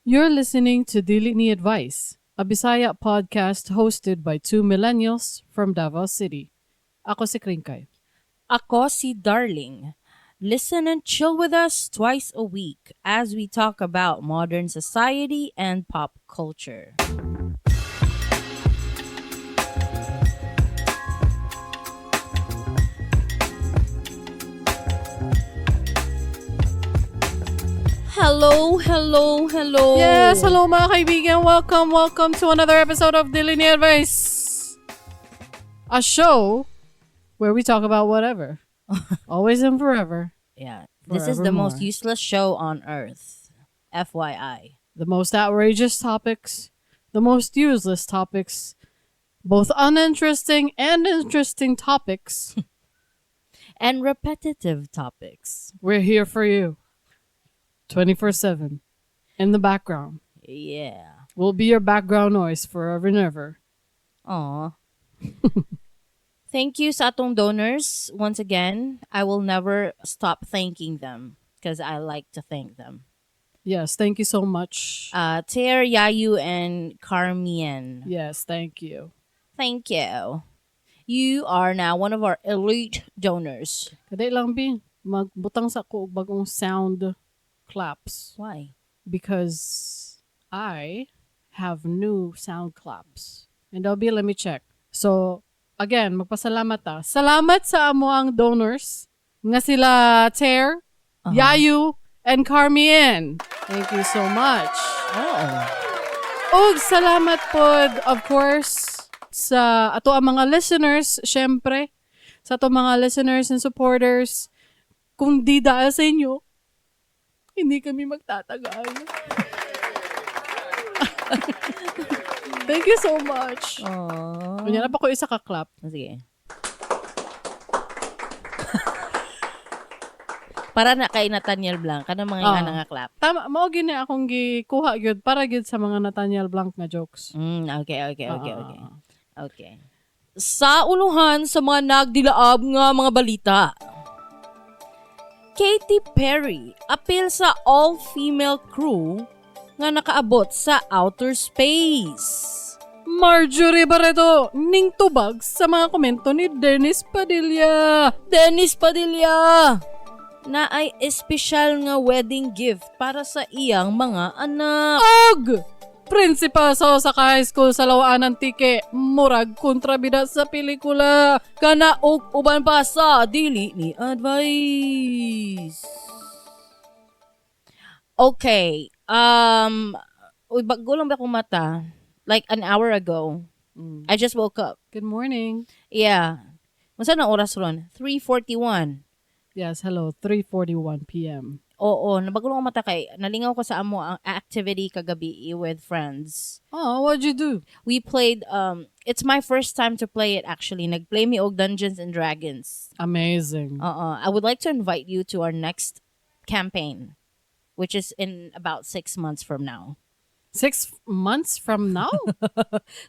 You're listening to Dili Ni Advice, a Bisaya podcast hosted by two millennials from Davao City. Ako si Krinkay. Ako si Darling. Listen and chill with us twice a week as we talk about modern society and pop culture. Hello, hello, hello. Yes, hello mga kaibigan. Welcome, welcome to another episode of Dili Ni Advice. A show where we talk about whatever. Always and forever. Yeah. This is the most Forevermore. Useless show on earth. FYI. The most outrageous topics, the most useless topics, both uninteresting and interesting topics. And repetitive topics. We're here for you 24/7 in the background. We'll be your background noise forever and ever. Aw. Thank you sa atong donors. Once again, I will never stop thanking them because I like to thank them. Yes, thank you so much. Ter, Yayu, and Carmien. Yes, thank you. Thank you. You are now one of our elite donors. Kadali lang bi, magbutang sa ko og bagong sound claps Why? Because I have new sound claps. And I'll be, let me check. So, again, magpasalamat ta. Salamat sa amoang donors nga sila Ter, Yayu, and Carmien. Thank you so much. Oh. Ug salamat pod, of course, sa ato ang mga listeners, syempre, sa ato mga listeners and supporters. Kung di dahil sa inyo, hindi kami magtatagal. Thank you so much. Aww. Kunya na pa ko isa ka clap. Sige. Para na kay Nathaniel Blanc, kana mga nga nga clap. Tama, mao gyud ni akong gikuha gyud para gyud sa mga Nathaniel Blanc nga jokes. Okay. Okay. Sa uluhan sa mga nagdilaab nga mga balita. Katy Perry apil sa all-female crew nga nakaabot sa outer space. Marjorie Barreto, ning tubag sa mga komento ni Dennis Padilla. Dennis Padilla na ay espesyal nga wedding gift para sa iyang mga anak. Og! Principal sa Osaka High School sa Lawaan Antique, murag kontrabida sa pelikula. Kana og uban pa sa Dili Ni Advice. Okay. Uy, bago lang ba akong mata? Like an hour ago. I just woke up. Good morning. Yeah. Unsa na oras ron? 3:41. Yes, hello. 3:41 p.m. Oo, nabago lang akong mata kay nalingaw ko sa amo ang activity kagabi with friends. Oh, what'd you do? We played, it's my first time to play it actually. Nagplay mi og Dungeons and Dragons. Amazing. Oo. I would like to invite you to our next campaign, which is in about 6 months from now. 6 months from now?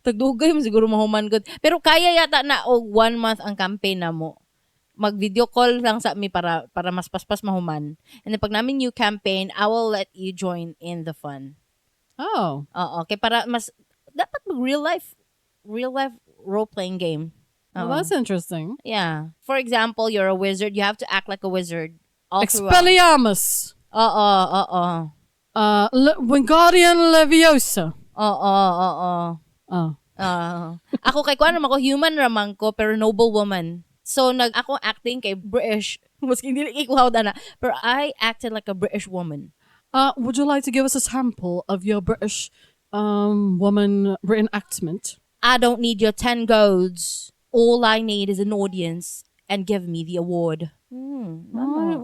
Tagdugay mo siguro mahuman gud. Pero kaya yata na og one month ang campaign na mo. Mag-video call lang sa mi para mas paspas mahuman. And then pag namin new campaign, I will let you join in the fun. Oh. Oo, okay, para mas dapat mag real life role playing game. Well, Oo. that's interesting. Yeah. For example, you're a wizard, you have to act like a wizard all throughout. Expelliarmus. Oo. Wingardium Leviosa. Oo. Oh. Ah. Ako kay kuan naman ko, human raman ko pero noble woman. So nag ako acting kay British. Maski hindi ikuhaw na. Pero I acted like a British woman. Would you like to give us a sample of your British woman reenactment? I don't need your 10 golds. All I need is an audience and give me the award. Ah,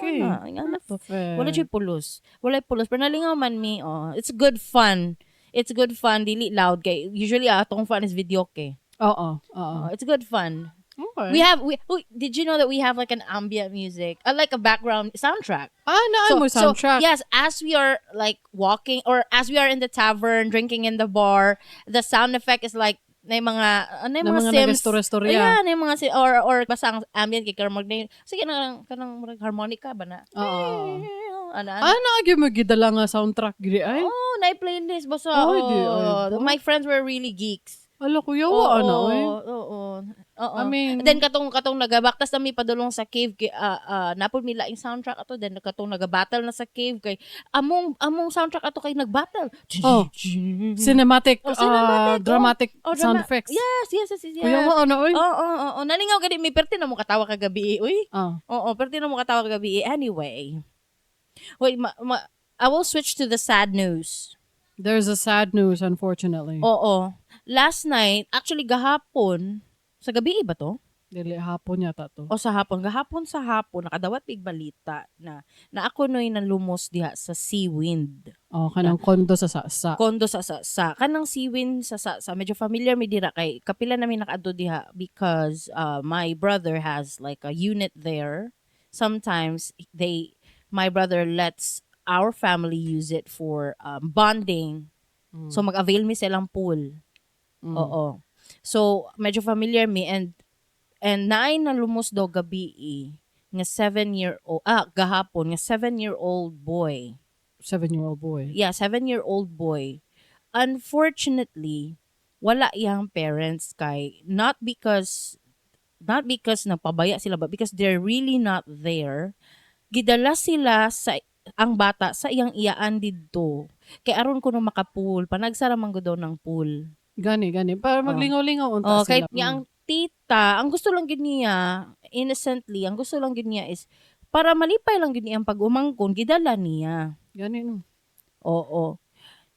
okay. Wala, nga na to. Perfect. Wala siya pulos. Wala pulos. Pero nalingaw man mi, oh. It's good fun. It's good fun. Dili loud kay. Usually, atong fun is video kay. Oo. Oo. Oh, it's good fun. Okay. We have we oh, did you know that we have like an ambient music, like a background soundtrack? Ah, naan mo soundtrack. So, yes, as we are like walking or as we are in the tavern drinking in the bar, the sound effect is like na yung mga ano yung Na mga mga Sims. nagastorya-storya. Yeah, na yung mga or basta ang ambient kay karong mag sige na kanang murag harmonica ba na? Oo. Ana, ana. Ah, naa mo gidala nga soundtrack giri ay. Oh, na playlist basta. Ay, di, Oh, ay, ba? My friends were really geeks. Ala, kuya, wa ana oy. Oo. I mean, And then katong nagabaktas na mi padulong sa cave kay napod mi laing soundtrack ato, then katong nagabattle na sa cave kay among soundtrack ato kay nagbattle. Oh. Cinematic, Oh, cinematic, dramatic Oh, sound effects. Yes. Kuya, wa ana oy. Oo. Nalingaw gani mi, perti na mo katawa kagabi, uy. Ah. Oo, perti na mo katawa kagabi. Anyway. Wait, I will switch to the sad news. There's a sad news, unfortunately. Oo. Last night, actually gahapon, sa gabi ba to? Dili, hapon yata to. O sa hapon, gahapon sa hapon, nakadawat mig balita na na ako no'y nalumos diha sa Seawind. Oh, kanang kondo sa Sasa. Kondo sa kanang Seawind sa medyo familiar mi dira kay kapila namin nakaadto diha because my brother has like a unit there. Sometimes they my brother lets our family use it for bonding. So mag-avail mi silang pool. Oo. So, medyo familiar mi and naay nalumos daw gabi nga 7-year-old, gahapon nga 7-year-old boy. 7-year-old boy. Yeah, 7-year-old boy. Unfortunately, wala iyang parents kay not because nagpabaya sila but because they're really not there. Gidala sila sa ang bata sa iyang iyaan didto. Kay aron kuno makapool, panagsara man gud daw ng pool. Gani, gani. Para maglingaw-lingaw unta Oh, kay sila. niya ang tita, ang gusto lang gid niya, innocently, ang gusto lang gid niya is para malipay lang gid niya ang pag-umangkon, gidala niya. Gani no. Oo.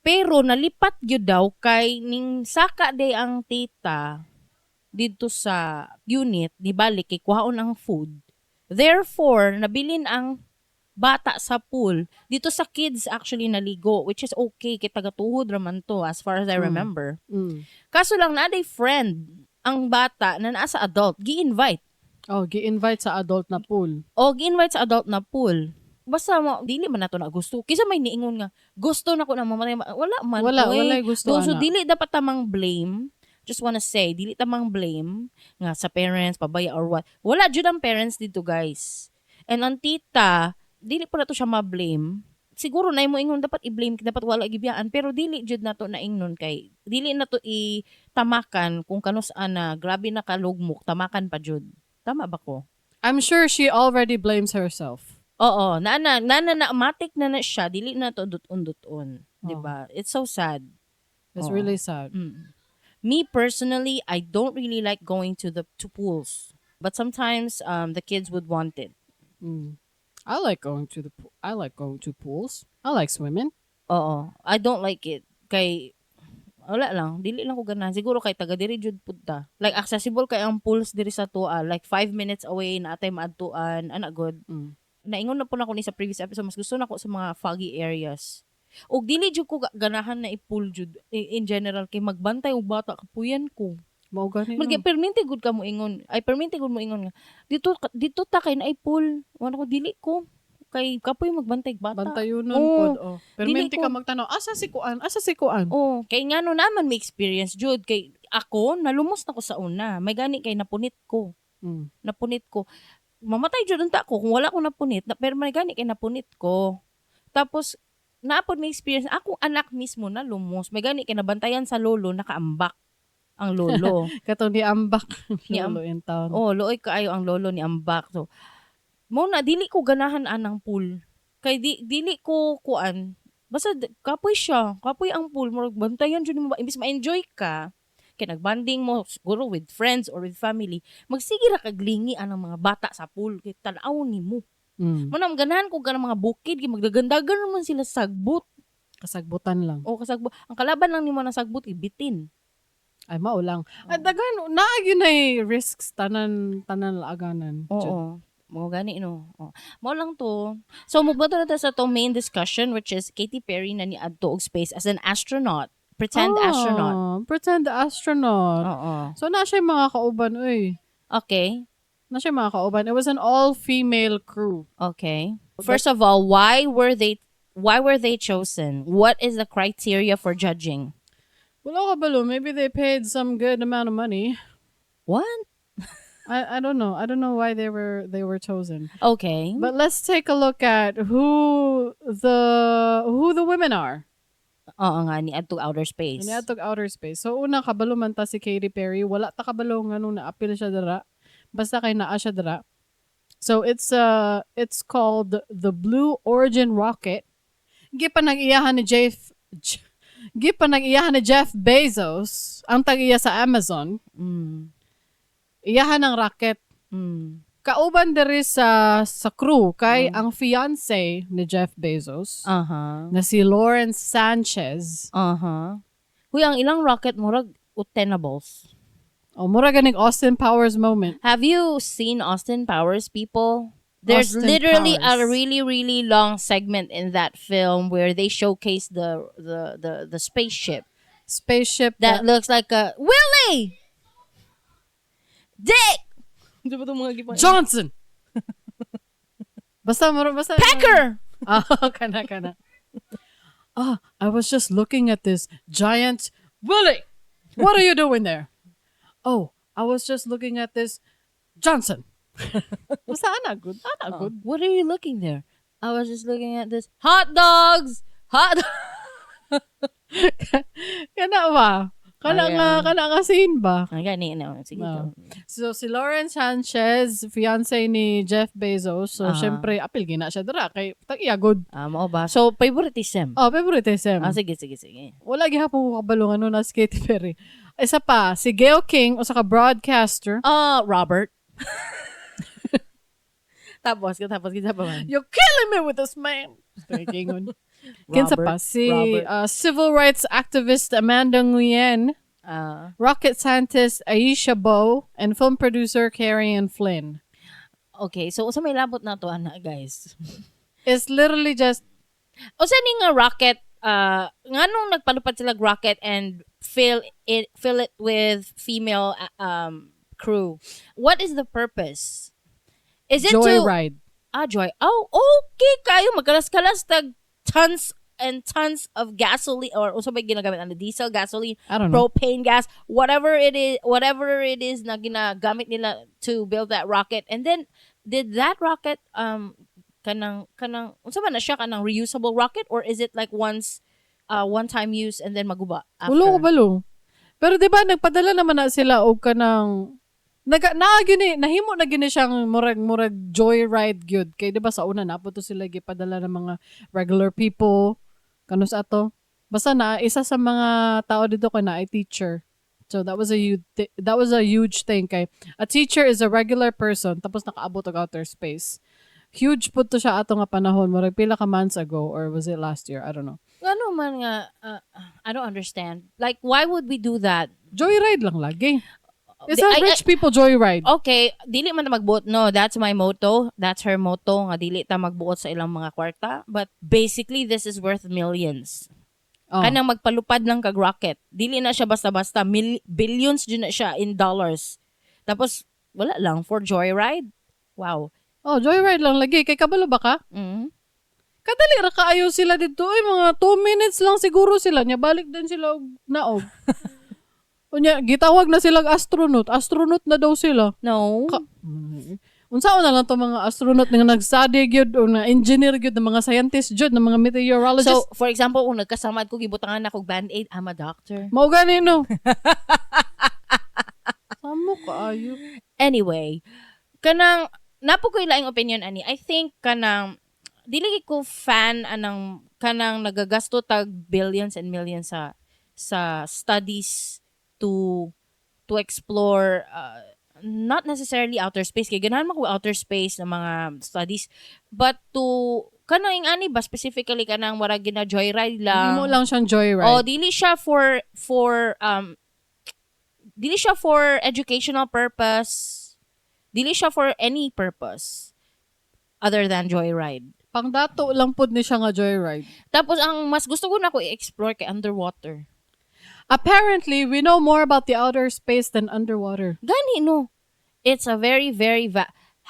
Pero nalipat gyud daw kay ning saka day ang tita didto sa unit, di balik kay kuhaon ang food. Therefore, nabilin ang bata sa pool. Dito sa kids actually naligo, which is okay kay tagatuhod raman to as far as I remember. Kaso lang naa day friend ang bata na naa sa adult, gi-invite. Oh, gi-invite sa adult na pool. O gi-invite sa adult na pool. Basta mo dili man nato na gusto. Kisa may niingon nga gusto na ko na mamatay. Wala man. Wala, oy. walay gusto So, ana. dili dapat tamang blame. Just wanna say, dili tamang blame nga sa parents, pabaya or what. Wala jud ang parents dito, guys. And ang tita, dili po na to siya ma-blame. Siguro na mo ingon dapat i-blame, dapat wala gibiyaan, pero dili jud nato na ingnon kay dili na to itamakan kung kanus ana grabe na kalugmok, tamakan pa jud. Tama ba ko? I'm sure she already blames herself. Oo, na na matik na na siya, dili na to dut-on dut-on, 'di Oh. ba? It's so sad. It's Oo. Really sad. Me personally, I don't really like going to pools. But sometimes the kids would want it. I like going to pools. I like swimming. Oo. I don't like it. Kay wala lang, dili lang ko ganahan. Siguro kay taga diri jud pud ta. Like accessible kay ang pools diri sa atoa, like 5 minutes away na atay maadtuan, ana god. Naingon na po na ko ni sa previous episode, mas gusto na ko sa mga foggy areas. Og dili jud ko ganahan na i-pool jud in general kay magbantay og bata, kapuyan ko. Mao gani. Mag No. perminti gud ka mo ingon. Ay, perminti gud mo ingon nga. Dito ta kay naay pool. Wala ko, dili ko. Kay kapoy magbantay og bata. Bantayunon Oo. pod oh. Perminti Dili ka magtanaw, asa si kuan? Asa si kuan? Oh, kay ngano naman may experience jud kay ako nalumos na ko sa una. May gani kay napunit ko. Napunit ko. Mamatay jud unta ko kung wala ko napunit, na, pero may gani kay napunit ko. Tapos naapod may experience akong anak mismo na lumos. May gani kay nabantayan sa lolo, nakaambak ang lolo. Katong ni ambak Ni lolo in town. Oh, luoy kaayo ang lolo ni ambak. So, mo na dili ko ganahan anang pool. Kay di dili ko kuan. Basta kapoy siya, kapoy ang pool, murag bantayan jud nimo ba imbis ma-enjoy ka kay nagbanding mo siguro with friends or with family, magsige ra kag lingi anang mga bata sa pool kay tan-aw nimo. Mo na ganahan ko ganang mga bukid kay magdagandagan naman sila sagbot. Kasagbutan lang. O kasagbot. Ang kalaban lang nimo na sagbot ibitin. Ay, mao lang. Ay, daghan naa gyud nay risks tanan tanan laaganan. Jud. Oo. Mo gani no. Oh. Mo lang to. So mubato na ta sa tong main discussion, which is Katy Perry na niadto og space as an astronaut. Pretend Ah, astronaut. Pretend astronaut. Oo. So na siya yung mga kauban oy. Okay. Na siya yung mga kauban. It was an all-female crew. Okay. First of all, why were they chosen? What is the criteria for judging? Wala ka balo. Maybe they paid some good amount of money. What? I don't know. I don't know why they were chosen. Okay. But let's take a look at who the women are. Oo nga, ni adto outer space. Niadtog outer space. So una, kabalo man ta si Katy Perry, wala ta kabalo nganong naapil siya dira. Basta kay naa siya dira. So it's called the Blue Origin rocket. Gipanag-iyahan ni Jeff Bezos, ang tag-iya sa Amazon. Iyahan ang rocket. Kauban diri sa crew kay ang fiance ni Jeff Bezos na si Lauren Sanchez. Huy, ang ilang rocket murag utenables. O mura ganing Austin Powers moment. Have you seen Austin Powers, people? There's Austin literally a Powers. Really, really long segment in that film where they showcase the spaceship Spaceship that looks like a Willie Dick. Di ba itong mga Johnson. Basta mura basta Pecker. Ah, kana kana. "Ah, I was just looking at this giant." "Willie, what are you doing there?" "Oh, I was just looking at this Johnson." Basta ana good, ana good. "What are you looking there?" "I was just looking at this hot dogs. Hot." Kana ba? Kana Ayan. Nga kana nga scene ba? Ay, gani na. Sige. No. Go. So si Lauren Sanchez, fiance ni Jeff Bezos. So syempre apil gina siya dira kay tag-iya good. Ah, mao ba? So, favoritism. Oh, favoritism. Ah, sige, sige, sige. Wala gihapon ko kabalo ano na si Katy Perry. Isa pa, si Gayle King, usa ka broadcaster. Ah, Robert. Tapos, tapos, kita pa man. "You're killing me with this man." Kingon. Kinsa pa? Si Robert. Civil rights activist Amanda Nguyen, rocket scientist Aisha Bowe, and film producer Carrie Ann Flynn. Okay, so unsa may labot na to ana, guys? It's literally just Unsa ni nga rocket, nganong nagpalupad sila og rocket and fill it with female crew? What is the purpose? Is it to joyride. Ah, joy. Oh, okay kayo magkalas-kalas tag tons and tons of gasoline or unsa ba ginagamit ano, diesel, gasoline, I don't know. Propane gas, whatever it is na ginagamit nila to build that rocket. And then did that rocket kanang unsa man na siya, kanang reusable rocket, or is it like once one time use and then maguba after? Wala ko balo. Pero di ba nagpadala naman na sila og kanang naga naa gyud ni nahimo na gyud ni siyang murag joyride gyud kay di ba sa una napo to sila gipadala ng mga regular people kanus ato, basta na isa sa mga tao dito ko na ay teacher, so that was a huge thing kay a teacher is a regular person tapos nakaabot og outer space. Huge pud to siya ato nga panahon, murag pila ka months ago, or was it last year? I don't know. Ngano man nga I don't understand. Like, why would we do that? Joyride lang lagi. It's a rich people joyride. Okay, dili man ta magbuot, no. That's my motto. That's her motto nga dili ta magbuot sa ilang mga kwarta. But basically, this is worth millions. Oh. Kanang magpalupad lang kag rocket. Dili na siya basta-basta. Billions jud na siya in dollars. Tapos wala lang for joyride. Wow. Oh, joyride lang lagi. Kay kabalo ba ka? Mm. Kadali ra kaayo sila dito. Ay, mga 2 minutes lang siguro sila. Nya balik din sila og naog. Unya, gitawag na silang astronaut. Astronaut na daw sila. No. Unsaon na lang to mga astronaut nga nag-study gyud o na engineer gyud, ng mga scientist gyud, ng mga meteorologist? So, for example, kung nagkasamad ko, gibutangan ako og band-aid, I'm a doctor. Mao gani, no. Samo kaayo. Anyway, kanang napo ko laing opinion ani. I think kanang dili ko fan anang kanang nagagasto tag billions and millions sa studies to explore not necessarily outer space kay ganahan man ko outer space na mga studies, but to kanang ani ba specifically, kanang wara gina joyride lang. Mo lang siyang joyride. Oh, dili siya for educational purpose. Dili siya for any purpose other than joyride. Pangdato lang pud ni siya nga joyride. Tapos ang mas gusto ko na ko i-explore kay underwater. Apparently, we know more about the outer space than underwater. Gani no. It's a very very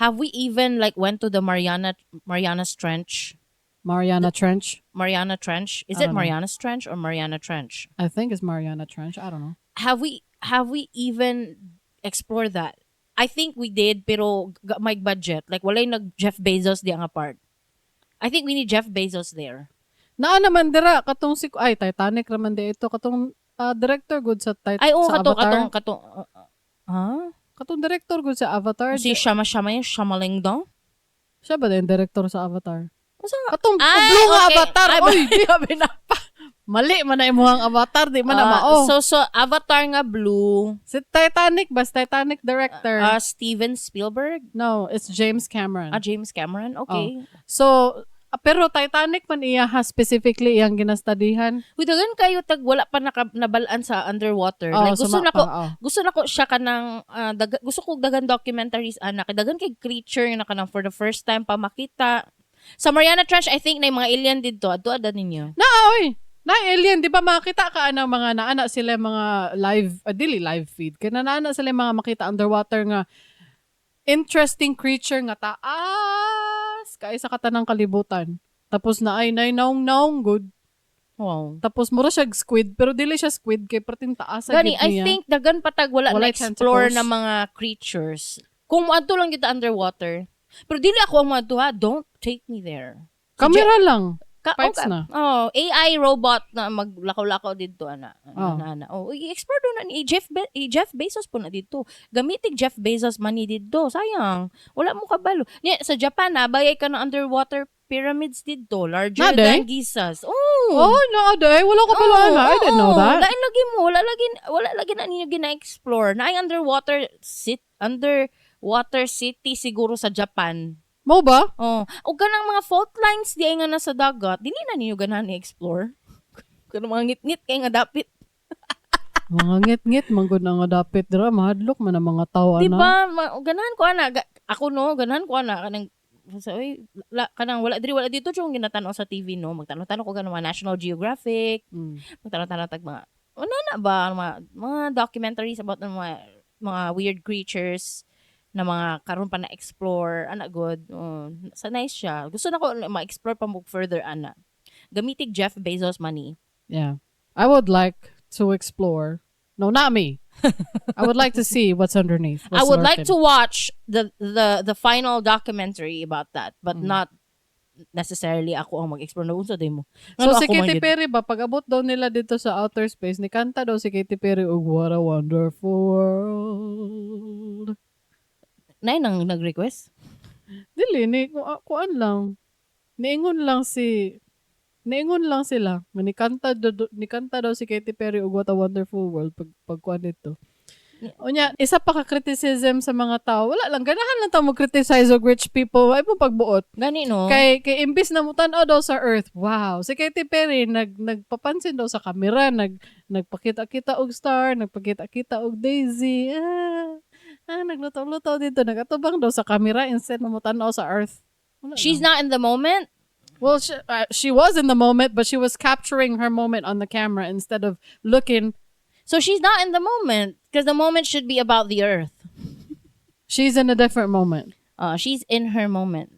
have we even like went to the Mariana's Trench? Mariana Trench. Mariana Trench? Is I it don't know. Mariana's Trench or Mariana Trench? I think it's Mariana Trench. I don't know. Have we even explored that? I think we did, pero may budget. Like, walay nag Jeff Bezos di ang part. I think we need Jeff Bezos there. Naa naman dira katong si, ay, Titanic raman di ito, katong director good sa Ay, oo, sa kato, Avatar. Katong, katong, ha? Katong director good sa Avatar. Si Shama Shama yung Shamaling Dong? Siya ba din director sa Avatar? Unsa nga? Katong Ay, blue nga okay. Avatar. Ay, Oy, di ba na pa. Mali man na imuhang Avatar, di man na Ah, mao. So, Avatar nga blue, Si Titanic ba? Si Titanic director. Steven Spielberg? No, it's James Cameron. Ah, James Cameron? Okay. So, pero Titanic man iya ha, specifically iyang ginastudyhan. Uy, dagan kayo tag wala pa nakabalaan sa underwater. Oh, Like, gusto suma na ko pa, oh. Gusto na ko siya kanang gusto ko dagan documentaries ana kay dagan kay creature nga na kanang for the first time pa makita. Sa Mariana Trench, I think na yung mga alien didto. Adto ada ninyo. Na, oy. Na alien, di ba makita ka anang mga naana sila mga live, dili live feed. Kaya naana sila mga makita underwater nga interesting creature nga taas kay sa katanang kalibutan. Tapos na ay nay naong naong good. Tapos mura siya squid pero dili siya squid kay perting taas sa Gani, gid I niya. think dagan patag wala Walay na-explore tentacles. na mga creatures. Kung moadto lang kita underwater. Pero dili ako ang moadto ha. Don't take me there. Si Camera lang. Parts okay. na. Oh, AI robot na maglakaw-lakaw didto ana. Oh. Ana, ana. Oh, i-explore do na ni Jeff Bezos po na didto. Gamitig Jeff Bezos money didto. Sayang. Wala mo kabalo. Ni sa Japan na bayay ka ng underwater pyramids didto, larger Na, day? than Gizas. Oh. Oh, no, day. Wala ko pala, ana. I didn't know Oo. that. Lain lagi mo, wala lagi na ninyo gina-explore. Na ay underwater city siguro sa Japan. Mo ba? Oh, og kanang mga fault lines di ay nga nasa dagat, dili na ninyo ganahan i-explore. Kanang mga ngit-ngit kay nga dapit. Mga ngit-ngit, manggod na nga dapit dira, mahadlok man ang mga tao, Di ana. ba? Ganahan ko ana. Ako no, ganahan ko ana kanang sa oy, la, kanang wala diri wala dito yung ginatan-aw sa TV no. Magtanaw-tanaw ko ganang mga National Geographic, magtanaw-tanaw tag mga ano na ba mga documentaries about ng mga weird creatures na mga karon pa na explore ana good. Oh, sa nice siya, gusto na ko ma-explore pa mo further ana, gamitig Jeff Bezos money. Yeah. I would like to explore. No, not me. I would like to see what's underneath. I What's would like lurking. To watch the final documentary about that, but not necessarily ako ang mag-explore na unsa day mo. So Ngano si ako man Katy gyud? Perry ba, pag abot daw nila dito sa outer space, ni kanta daw si Katy Perry og "What a Wonderful World." Nay nang nag-request. Dili ni kuan lang. Niingon lang sila nga ni kanta daw si Katy Perry og "What a Wonderful World" pag kuan dito. Unya, isa pa ka criticism sa mga tao. Wala lang, ganahan lang tao mo-criticize og rich people. Ay mo pagbuot. Gani no. Kay imbis na mutan-aw daw sa Earth, wow. Si Katy Perry nagpapansin daw sa kamera, nagpakita-kita og star, nagpakita-kita og daisy. Ah, nagluto-luto dito, nagatubang daw sa kamera instead na mutan-aw sa Earth. Wala She's lang. not in the moment. Well, she was in the moment, but she was capturing her moment on the camera instead of looking. So she's not in the moment because the moment should be about the Earth. She's in a different moment. She's in her moment.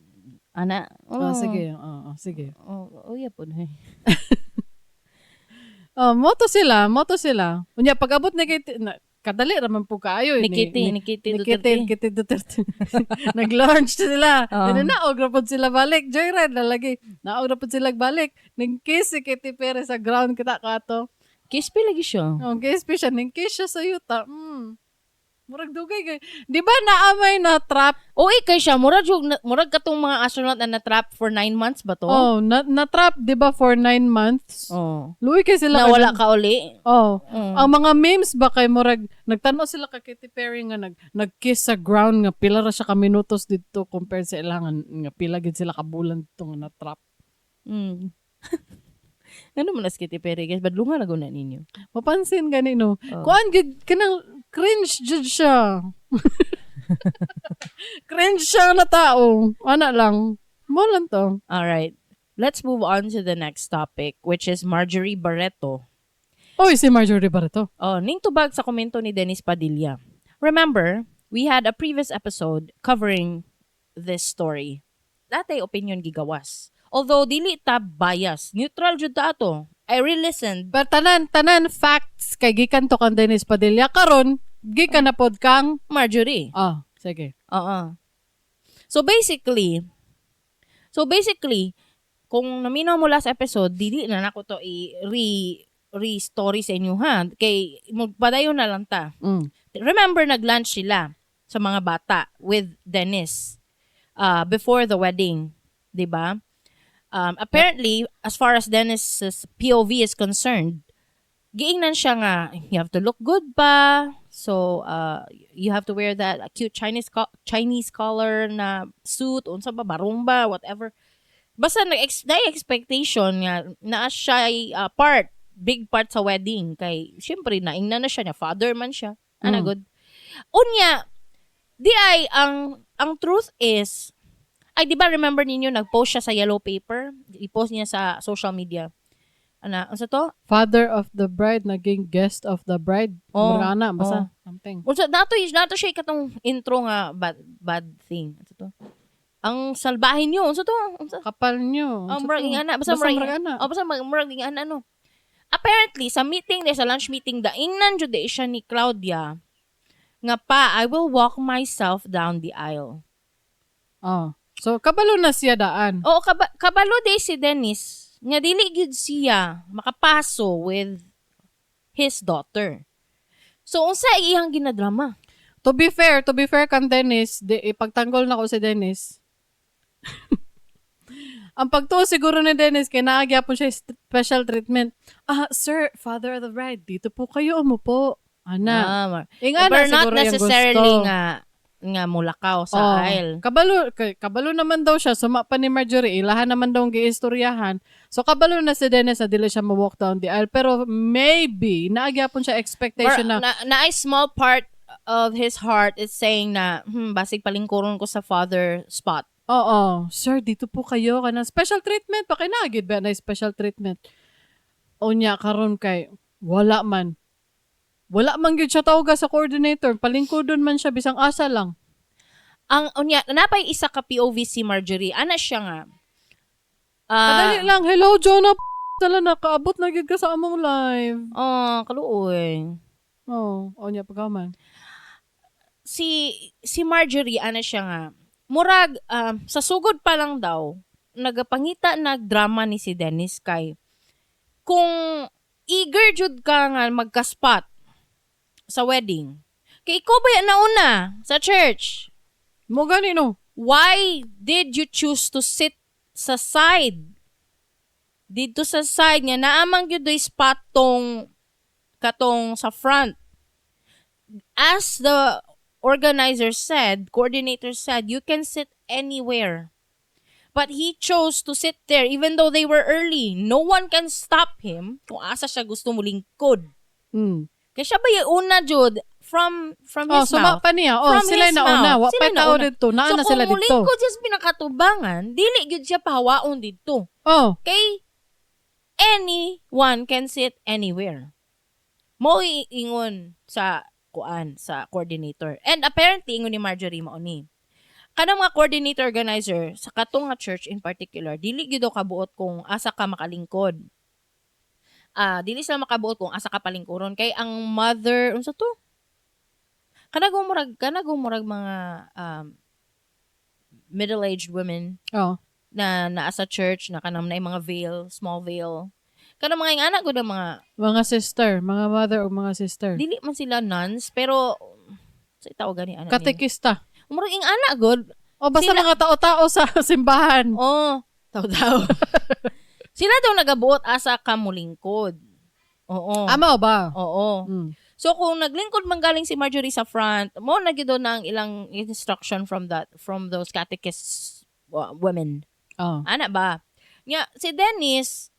Ana. Oh, sige. Oh, sige. Oh, yeah po. Eh. Oh, moto sila, moto sila. Unya pag abot ni Katy, na, kadali raman po kaayo eh, Ni Kitty, ni Kitty ni Duterte. Kitty, Kitty Duterte. Nag-launch sila. Oo. Oh. Naog ra pod sila balik. Joyride na lagi. Naog ra pod sila balik. Ning-kiss si Katy Perry sa ground kita kato. Kiss pa lagi siya. Oh, kiss pa siya. Ning-kiss siya sa yuta. Murag dugay kay. Di ba naamay na trap? Uy, kay siya murag katong mga astronaut na na-trap for 9 months ba to? Oh, na trap di ba for 9 months? Oh. Luoy kay sila Na kay wala ka uli. Oh. Mm. Ang mga memes ba kay murag nagtan-aw sila kay Katy Perry nga nag-kiss sa ground nga pila ra siya ka minutos didto compared sa ilang nga pila gid sila ka bulan didto nga na-trap. Ano man as Katy Perry, guys? Badlungan na guna ninyo. Mapansin gani no. Oh. Kuan gid kanang cringe jud siya. Cringe siya na tao. Ana lang. Mo lang to. All right. Let's move on to the next topic, which is Marjorie Barreto. Oy, si Marjorie Barreto. Oh, ning tubag sa komento ni Dennis Padilla. Remember, we had a previous episode covering this story. Natay opinion gigawas. Although dili ta bias, neutral jud ta ato. I re-listened. Pero tanan tanan facts kay gikan to kang Dennis Padilla karon gikan na pod kang Marjorie. ah. Sige. Oo. So basically, kung naminaw mo last episode, dili na nako to i re re-story sa inyo ha. Kay magpadayon na lang ta. Remember, nag-lunch sila sa mga bata with Dennis before the wedding, 'di ba? Apparently, as far as Dennis's POV is concerned, giingnan siya nga you have to look good pa. So, you have to wear that cute Chinese color na suit, unsa ba, barong ba, whatever. Basta nag na expectation nga naa siya part, big part sa wedding kay syempre naingnan na siya niya, father man siya. Ana good. Unya, di ay ang truth is ay, di ba remember ninyo, nag-post siya sa yellow paper? I-post niya sa social media. Ana, unsa to? Father of the bride, naging guest of the bride. Oh, Mura ana, basta something. Unsa nato siya katong intro nga bad bad thing. Unsa to? Ang salbahin niyo, unsa to? Unsa? Kapal nyo. Oh, Unsa murag to? ingana, basta Basta murag murag ana. Oh, basta murag ingana no. Apparently sa meeting sa lunch meeting, daingnan jud di siya ni Claudia nga pa, "I will walk myself down the aisle." Oh. So, kabalo na siya daan. Oo, kabalo day si Dennis nga dili gyud siya makapaso with his daughter. So unsa iyang ginadrama? To be fair kang Dennis, di, ipagtanggol na ko si Dennis. Ang pagtuo siguro ni Dennis, kay naa gyapon siya special treatment. "Ah, sir, father of the bride, dito po kayo umupo." Ana. Ah, Ingana but not siguro yung necessarily gusto. nga mulakaw sa Oh, aisle. Kabalo naman daw siya, suma pa ni Marjorie, ilahan naman daw ang giistoryahan. So kabalo na si Dennis na dili siya mo-walk down the aisle. Pero maybe, naa gyapon siya expectation Or, na, na a small part of his heart is saying na, basig palingkuron ko sa father spot." Oo, "Sir, dito po kayo." Kanang special treatment. Pa kay naa gyud ba na special treatment? Unya, karon kay, wala man. Wala man gyud siya tawga sa coordinator. Palingkudon man siya, bisang asa lang. Ang unya, napay isa ka POV si Marjorie. Ana siya nga. Ah, Kadali lang, "Hello, Jonah, tala nakaabot na gyud ka sa among live." Oh, kaluoy. Oh, unya pagkaman. Si Marjorie, ana siya nga. Murag sa sugod pa lang daw nagapangita nagdrama ni si Dennis kay kung eager jud ka nga magka-spot sa wedding. Kay ikaw ba yan nauna sa church? Mo gani no. Why did you choose to sit sa side? Dito sa side nga naamang gyud doy spot tong katong sa front. As the organizer said, coordinator said, you can sit anywhere. But he chose to sit there even though they were early. No one can stop him kung asa siya gusto mulingkod. Kaya siya ba yung una jud from Oh, his suma mouth? pa niya. Oh, From sila his na una. mouth. Wa Sila pa tao nauna. dito. Naa So na sila kung dito. mulingkod siya sa pinakatubangan, dili gyud siya pahawaon dito. Oh, Kay anyone can sit anywhere. Mo ingon sa kuan sa coordinator. And apparently ingon ni Marjorie mao ni. Kanang mga coordinator organizer sa katong nga church in particular, dili gyud daw kabuot kung asa ka makalingkod. Ah, dili sila makabuot kung asa ka palingkuron kay ang mother unsa to? Kanang murag mga middle-aged women na naa sa church na kanang na mga veil, small veil. Kanang mga ingana gud ang mga Mga sister, mga mother o mga sister. Dili man sila nuns pero sa tawag gani ana ni. Katekista. Murag ingana gud. O basta mga tao-tao sa simbahan. Oh, tao-tao. Sila daw nagabuot asa ka mulingkod. Oo. Ama ba? Oo. So kung naglingkod man galing si Marjorie sa front, mo na gyud na ang ilang instruction from those catechists women. Ana ba? Nga si Dennis,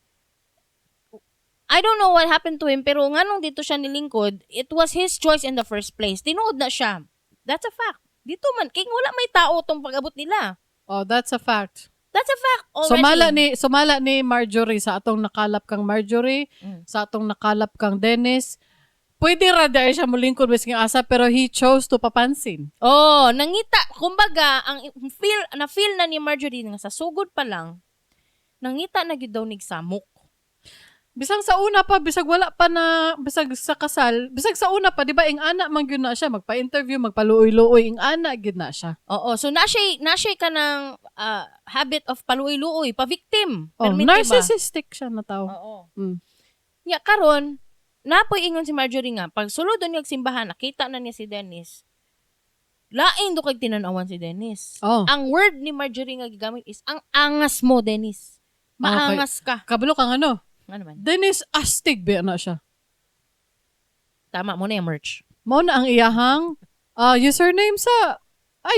I don't know what happened to him pero nganong dito siya nilingkod, it was his choice in the first place. Tinuod na siya. That's a fact. Dito man kay wala may tao tong pag-abot nila. Oh, that's a fact. That's a fact already. Sumala ni Marjorie sa atong nakalap kang Marjorie, sa atong nakalap kang Dennis. Pwede ra dahil siya mulingkod bisag asa pero he chose to papansin. Oh, nangita, kumbaga ang feel na feel na ni Marjorie nga sa sugod pa lang nangita na gyud daw nig samok. Bisag sa una pa, bisag wala pa na, bisag sa kasal, bisag sa una pa, di ba, ing ana man gyud na siya, magpa-interview, magpaluoy-luoy, ing ana gyud na siya. Oo, so na siya kanang habit of paluoy-luoy, pa-victim. Oh, Perminti ba? Narcissistic siya na tao. Oo. Nya karon, napoy ingon si Marjorie nga pag sulod niya og simbahan, nakita na niya si Dennis. Lain do kay tinanawan si Dennis. Ang word ni Marjorie nga gigamit is, "Ang angas mo, Dennis. Maangas ka." Kabalo kang ano? Ano man? Dennis Astig ba na siya? Tama mo na yung merch. Mao na ang iyahang username sa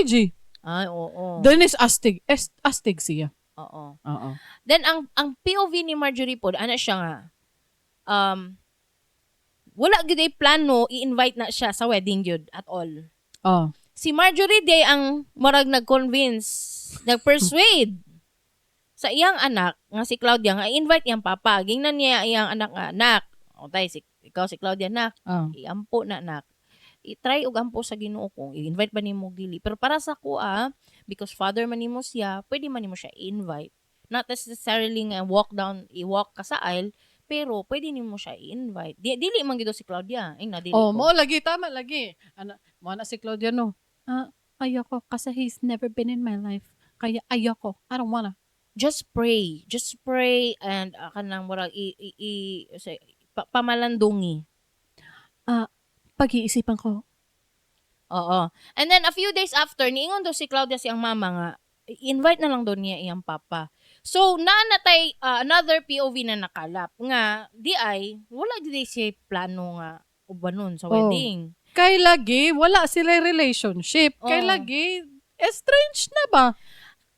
IG. Ay, oo. Dennis Astig. Astig siya. Oo. Oo. Then ang POV ni Marjorie pod, ana siya nga wala gyud ay plano i-invite na siya sa wedding gyud at all. Si Marjorie day ang murag nag-convince, nag-persuade sa iyang anak nga si Claudia nga i-invite iyang papa. Gingnan niya iyang anak nga, "Anak, o tay si ikaw si Claudia, nak, iampo na, nak. I-try og ampo sa Ginoo kung i-invite ba nimo og dili. Pero para sa ko because father man nimo siya, pwede man nimo siya i-invite. Not necessarily nga walk down, i-walk ka sa aisle, pero pwede nimo siya i-invite." Dili man gyud si Claudia. Ing na dili Oh, ko. mo lagi, tama lagi. Ana, mo na si Claudia no. "Ah, ayoko kasi he's never been in my life. Kaya ayoko. I don't wanna." Just pray. Just pray and kanang murag i say, pamalandungi. Pag-iisipan ko. Oo. And then a few days after, niingon daw si Claudia siyang mama nga invite na lang daw niya iyang papa. So naa na tay another POV na nakalap nga di ay wala di siya plano nga ubanon sa wedding. Kay lagi, wala sila relationship. Kay lagi, estranged na ba?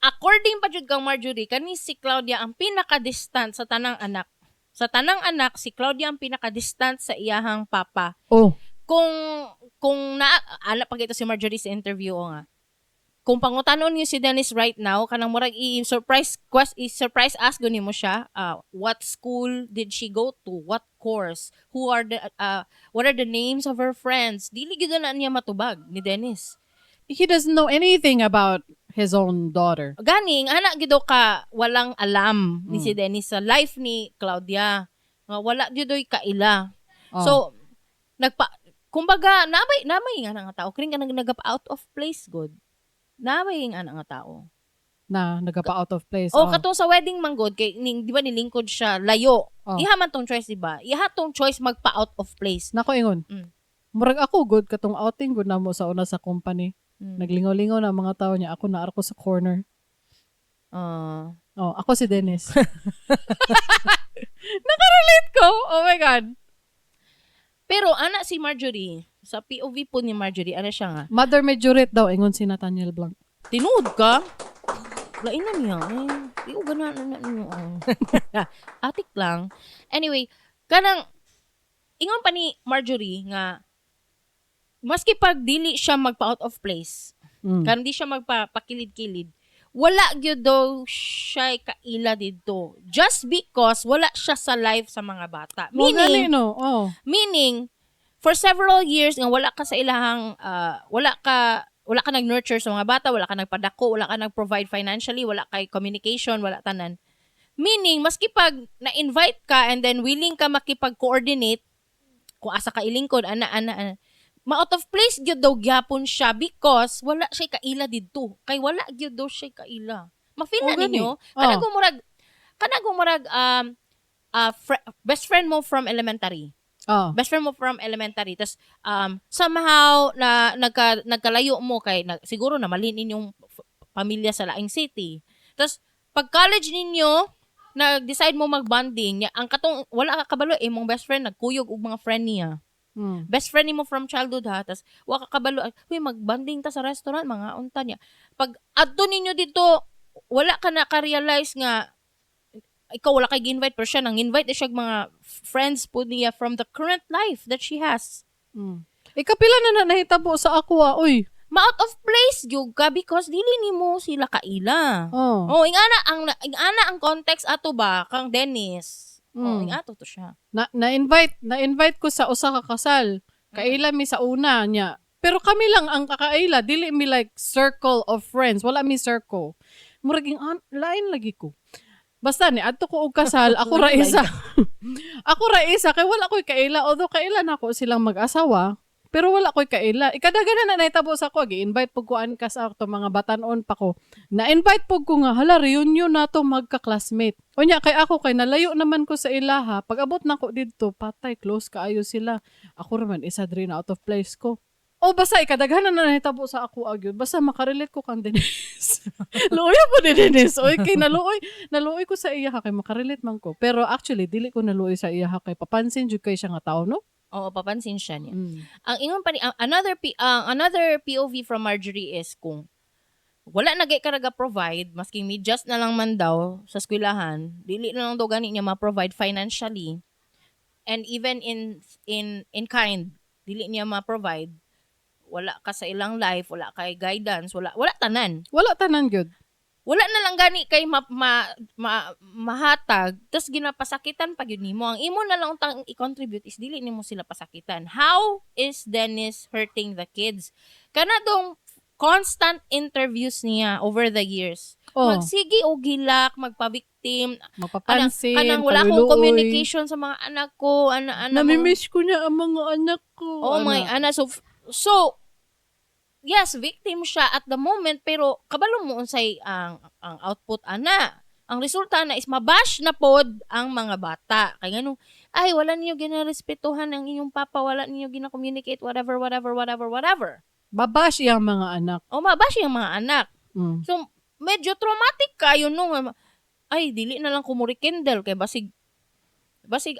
According pa jud kang Marjorie, kani si Claudia ang pinaka-distant sa tanang anak. Sa tanang anak, si Claudia ang pinaka-distant sa iyahang papa. Kung na ala pa ito si Marjorie sa interview o nga kung pangutanon niyo si Dennis right now, kanang murag i-surprise quest, i-surprise ask guni mo siya, what school did she go to, what course, who are the what are the names of her friends, dili gyud na niya matubag ni Dennis. He doesn't know anything about his own daughter. Ganing ana gyud ka walang alam ni si Dennis sa life ni Claudia nga wala gyud kaila. So nagpa kumbaga namay nga nga tao kring ka nag nagpa out of place good. Namay nga nga tao. Na nagapa out of place. O katong sa wedding man god kay ning, di ba nilingkod siya layo. Iha man tong choice, di ba? Iha tong choice magpa out of place. Nako ingon. Murag ako good katong outing good namo sa una sa company. Naglingaw-lingaw na ang mga tao niya. Ako naa ko sa corner. Oh, ako si Dennis. Nakarelate ko. Oh my God. Pero ana si Marjorie, sa POV po ni Marjorie, ana siya nga. Mother majorette daw ingon si Nathaniel Blanc. Tinuod ka? Lain na niya. Eh, di ko ganahan na niyo. Atik lang. Anyway, kanang ingon pa ni Marjorie nga maski pag dili siya magpa out of place, kanang di siya magpakilid-kilid, wala gyud daw siya kaila didto. Just because wala siya sa life sa mga bata. Mo gani, Meaning, no. Oh. meaning for several years nga wala ka sa ilahang wala ka nag-nurture sa mga bata, wala ka nagpadako, wala ka nag-provide financially, wala kay communication, wala tanan. Meaning, maski pag na-invite ka and then willing ka makipag-coordinate, kung asa ka ilingkod, ana, ana, ana, ma-out of place gyud daw gyapon siya because wala siya kaila didto. Kay wala gyud daw siya kaila. Ma-feel na Oh, gani. ninyo? Kanang murag best friend mo from elementary, best friend mo from elementary, tas somehow na nagkalayo mo kay na, siguro na malin inyong pamilya sa laing city, tas pag college ninyo nag-decide mo mag-bonding niya, ang katong wala ka kabalo imong best friend nagkuyog og mga friend niya, best friend nimo from childhood ha, tas wa ka kabalo, "Huy, mag-bonding ta sa restaurant," mga unta niya. Pag adto ninyo dito, wala ka na ka-realize nga ikaw wala kay gi-invite pero siya nang invite siya og mga friends po niya from the current life that she has. Ikapila na na nahitabo sa ako ah. Uy. Ma-out of place gyud ka because dili nimo sila kaila. Oh, ing-ana ang context ato ba kang Dennis. Oh, ing-ato to siya. Na na-invite ko sa usa ka kasal. Kaila mi sa una niya. Pero kami lang ang kakaila, dili mi like circle of friends, wala mi circle. Murag lain lagi ko. Basta ni adto ko og kasal, ako ra isa. Ako ra isa kay wala ko'y kaila. Although kaila nako silang mag-asawa, pero wala ko'y kaila. Ikadagan na nahitabo sa ako, gi-invite pug ko an kas ato mga batan-on pa ko. Na-invite pug ko nga hala, reunion nato magka-classmate. Unya kay ako kay nalayo naman ko sa ilaha, pag abot nako didto, patay, close kaayo sila. Ako ra man isa diri na out of place ko. O basta ikadaghan na nahitabo sa ako agyud. Basta makarelate ko kang Denise. Luoy po ni Denise. Oy, kay naluoy, naluoy ko sa iya kay makarelate man ko. Pero actually dili ko naluoy sa iya kay papansin jud kay siya nga tao, no? Oo, papansin siya niya. Mm. Ang ingon pa ni ang another POV from Marjorie is kung wala na gay ka provide, masking medyas na lang man daw sa eskwelahan, dili na lang daw gani niya ma-provide financially and even in kind, dili niya ma-provide. Wala ka sa ilang life, wala kay guidance, wala wala tanan. Wala tanan gyud. Wala na lang gani kay ma mahatag, tas ginapasakitan pa gyud nimo. Ang imo na lang tang i-contribute is dili nimo sila pasakitan. How is Dennis hurting the kids? Kana dong constant interviews niya over the years. Oh, Magsige og gilak, magpa-victim, mapapansin, kanang wala akong paluloy. Communication sa mga anak ko, ana ana. Namimiss ko niya ang mga anak ko. Oh Ana. My ana, so yes, victim siya at the moment, pero kabalo mo unsay ang output ana. Ang resulta na is mabash na pod ang mga bata. Kay ngano, ay, wala niyo ginarespetuhan ang inyong papa, wala niyo gina-communicate, whatever, whatever, whatever, whatever. Babash iyang mga anak. O mabash yung mga anak. So medyo traumatic kayo nung ay, dili na lang ko mo-rekindle kay basig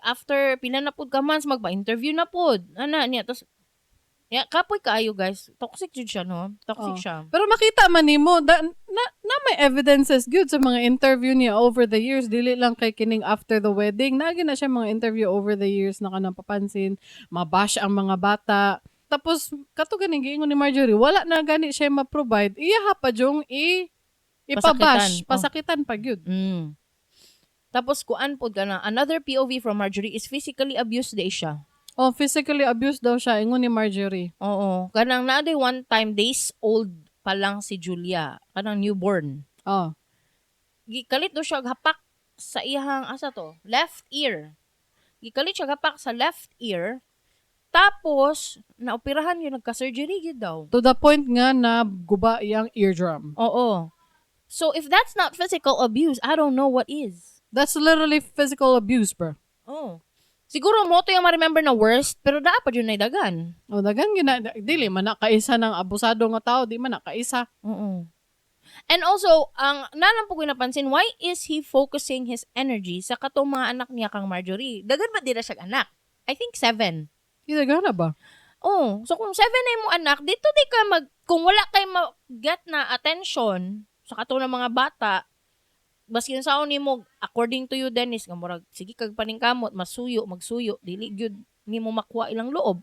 after pila na pud ka months magpa-interview na pud. Ana niya, tas ya kapoy kaayo, guys. Toxic jud siya, no? Toxic Oh. siya. Pero makita man nimo da, na may evidences gyud sa mga interview niya over the years, dili lang kay kining after the wedding. Naagi na siya mga interview over the years na kanang papansin, mabash ang mga bata. Tapos kato ganing giingon ni Marjorie, wala na gani siya ma-provide. Iya pa jung i ipabash, Pasakitan. Oh. pasakitan pa gyud. Tapos kuan pod ka na, another POV from Marjorie is physically abused day siya. Oh, physically abused daw siya ingon ni Marjorie. Oo. Kanang naa day one time, days old pa lang si Julia, kanang newborn. Oh. Gikalit daw siya og hapak sa iyang asa to, left ear. Gikalit siya og hapak sa left ear. Tapos naoperahan yun, nagka-surgery gyud daw. To the point nga na guba iyang eardrum. Oo. So if that's not physical abuse, I don't know what is. That's literally physical abuse, bro. Oh. Siguro mo to yung ma-remember na worst, pero daa pa jud na dagan. O, dagan gina, dili man na kaisa ng abusado nga tao, di man na kaisa. Oo. And also, ang nalang po ko napansin, why is he focusing his energy sa katong mga anak niya kang Marjorie? Dagan ba di na siya anak? I think seven. Di dagan na ba? Oh, so kung seven na mo anak, dito di ka mag, kung wala kay ma-get na attention sa katong ng mga bata, baski sa nimo, according to you, Dennis, nga murag sige kag paningkamot, masuyo, magsuyo, dili gyud nimo makuha ilang loob.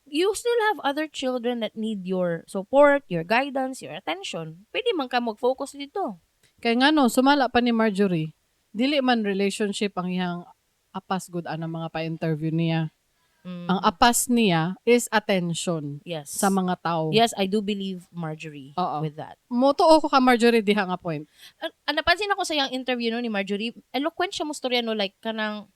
You still have other children that need your support, your guidance, your attention. Pwede man ka mag-focus dito. Kay nga no, sumala pa ni Marjorie, dili man relationship ang iyang apas good ana mga pa-interview niya. Ang apas niya is attention sa mga tao. Yes, I do believe Marjorie Oo. With that. Motuo ko ka Marjorie diha nga point. Napansin ako sa iyang interview no ni Marjorie, eloquent siya mo storya no, like kanang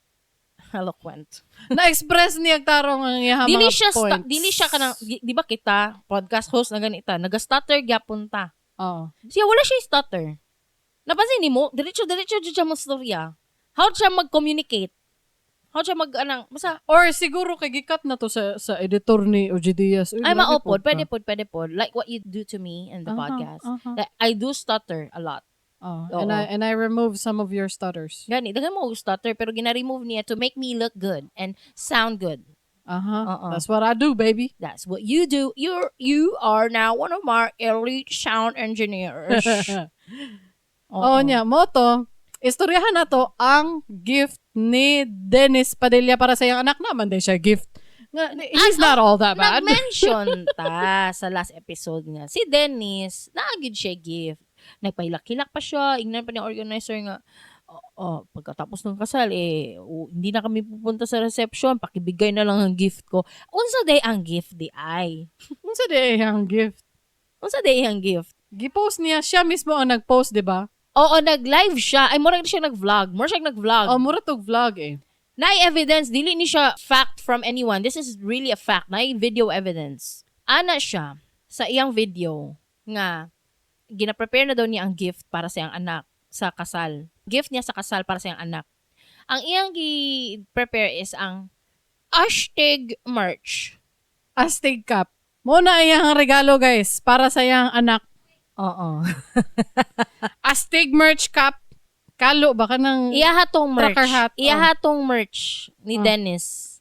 eloquent. Na-express niya tarong ang iyang Dili mga siya points. Dili siya kanang di ba kita podcast host na ganita, naga-stutter gyapon ta. Oo. Siya wala siya stutter. Napansin nimo, diretso diretso jud siya mo storya. How siya mag-communicate? How siya mag anang basta Or siguro kay gikat na to sa editor ni OG Diaz. Uy, Ay, grabe mao pod, pod ka. Pwede pod, pwede pod. Like what you do to me in the podcast. Like, I do stutter a lot. Oh, Oo. and I remove some of your stutters. Gani, daghan mo og stutter pero gina-remove niya to make me look good and sound good. Aha. Oo. That's what I do, baby. That's what you do. You are now one of our elite sound engineers. Oo niya, mo to, istoryahan na to ang gift ni Dennis Padilla para sa iyang anak naman din siya gift. Nga, he's not all that bad. Nag-mention ta sa last episode nga. Si Dennis, naagid siya gift. Nagpahilak-hilak pa siya. Ingnan pa ni organizer nga, oh, oh, pagkatapos ng kasal, eh, oh, hindi na kami pupunta sa reception. Pakibigay na lang ang gift ko. Unsa day ang gift di ay? Unsa di ang gift? Unsa day ang gift? Gipost niya, siya mismo ang nag-post, di ba? Oo, nag-live siya. Ay, murag siya nag-vlog. Murag siya nag-vlog. Oh, mura tog vlog eh. Naay evidence, dili ni siya fact from anyone. This is really a fact. Naay video evidence. Ana siya sa iyang video nga gina-prepare na daw niya ang gift para sa iyang anak sa kasal. Gift niya sa kasal para sa iyang anak. Ang iyang gi-prepare is ang hashtag merch. Astig cup. Mo na iyang regalo, guys, para sa iyang anak. Oo. Astig merch cup. Kalo ba ka ng Iyaha tong merch. Trucker hat, oh. Iyaha tong merch ni Dennis.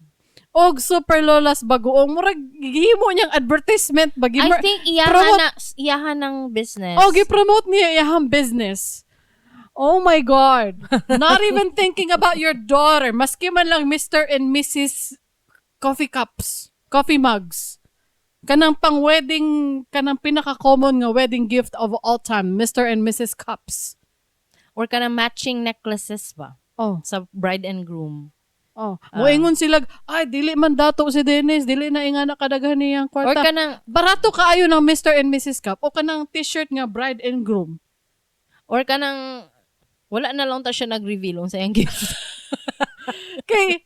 Og Super Lolas bagoong murag gihimo niyang advertisement ba? I think iyaha na iyaha ng business. Oh, gi-promote niya iyahang business. Oh my God. Not even thinking about your daughter. Maski man lang Mr. and Mrs. Coffee cups, coffee mugs. Kanang pang wedding, kanang pinaka-common nga wedding gift of all time, Mr. and Mrs. Cups. Or kanang matching necklaces ba Oh, sa bride and groom. oh. Moingon sila, ay, dili man dato si Dennis, dili na inga na kadaghan niyang Or kwarta. kanang Barato kaayo ng Mr. and Mrs. Cup o kanang t-shirt nga bride and groom. Or kanang wala na lang ta siya nag-reveal unsa iyang gift. Kay,